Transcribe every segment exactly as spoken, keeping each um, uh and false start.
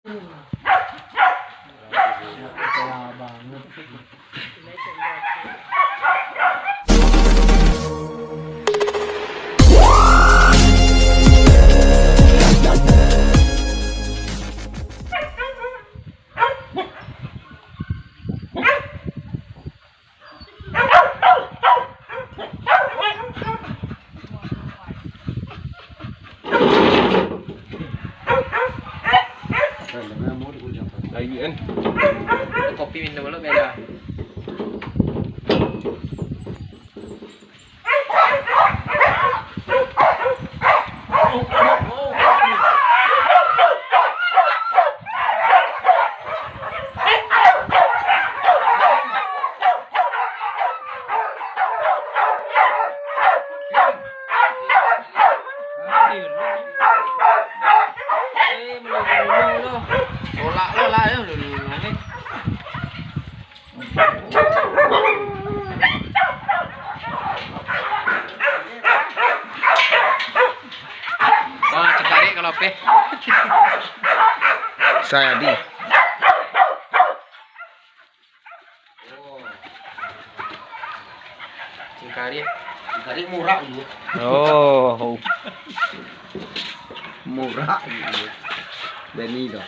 Lagi kan? Kopi minum dulu, beda. Wah, cengkarik kalau peh. Saya di. Cengkarik. Cengkarik murah dulu. Oh. Murah dulu. Bani tu.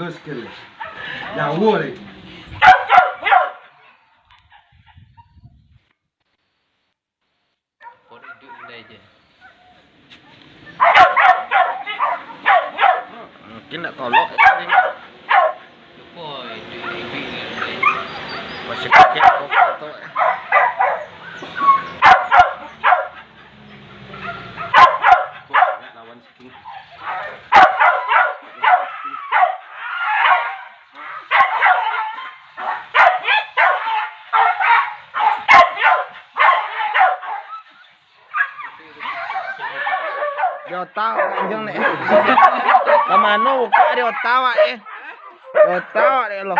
Halus ke? Jauh lagi. Mungkin nak tolok. Masih pakai apa tu? Banyak lawan. Di otak awak anjing ni. Ka mano buka di otak awak, eh? Di otak awak dek lo.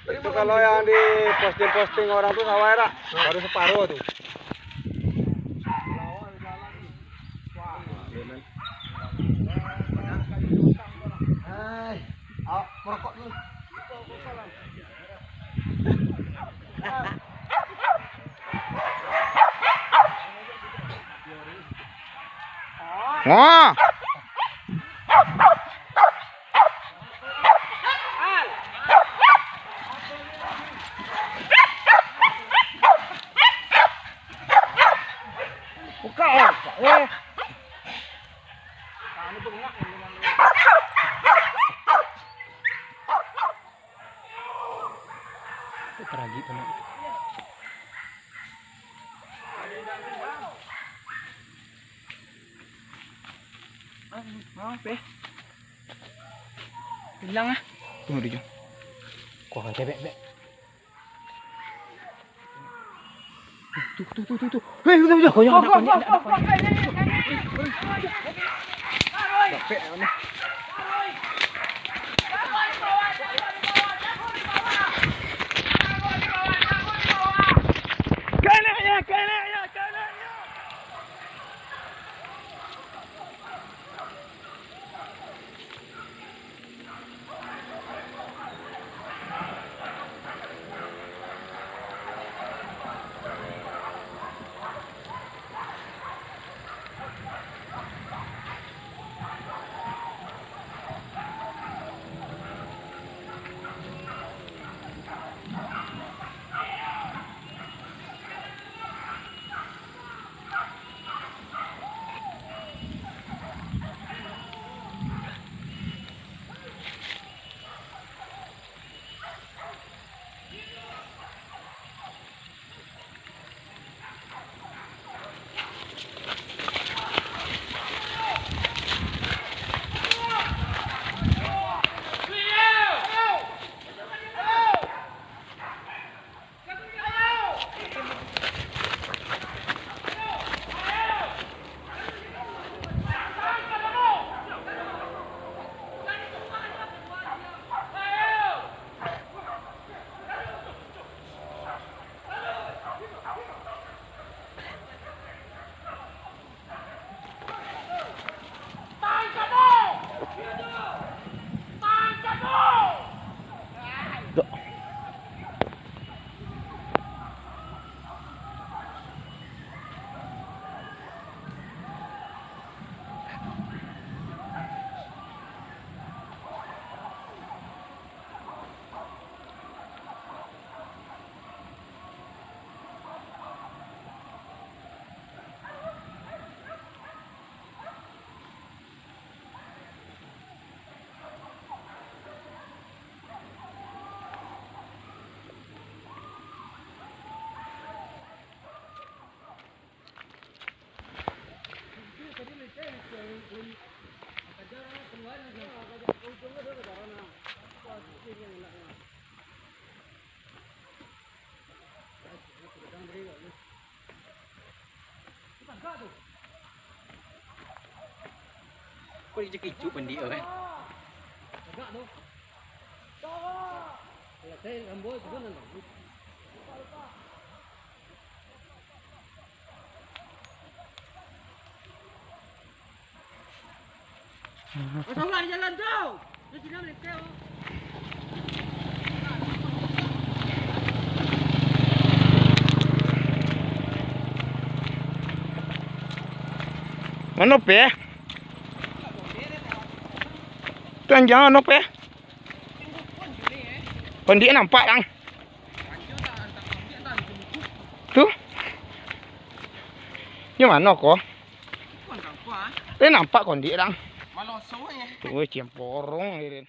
Itu kalau yang di posting-posting orang tu sawah, dak? Baru separuh tu. Hai, awak merokok dulu. Wah. Buka, eh. Paragi tu, nak. Ah, maaf, eh. Hilang, ah. Tunggu dulu. Kau angkat, bek, bek. Tuh, tuh, tuh, tuh, tuh. Hei, udah, udah. Kau yang ada, kau yang ada, kau yang ada. Capek, mana? Kena ya, kena ya, kena ya. Kok dikicuk-kicuk pandiak tu kan? Masalah di jalan tu. Di sini melengkek, oh. Mano pe? Tuan, jan mano pe? Pandiak nampak, Bang. Tu? Nyo mano ko? Eh, nampak kondiak, Dang. Tu, cemporong, Irin.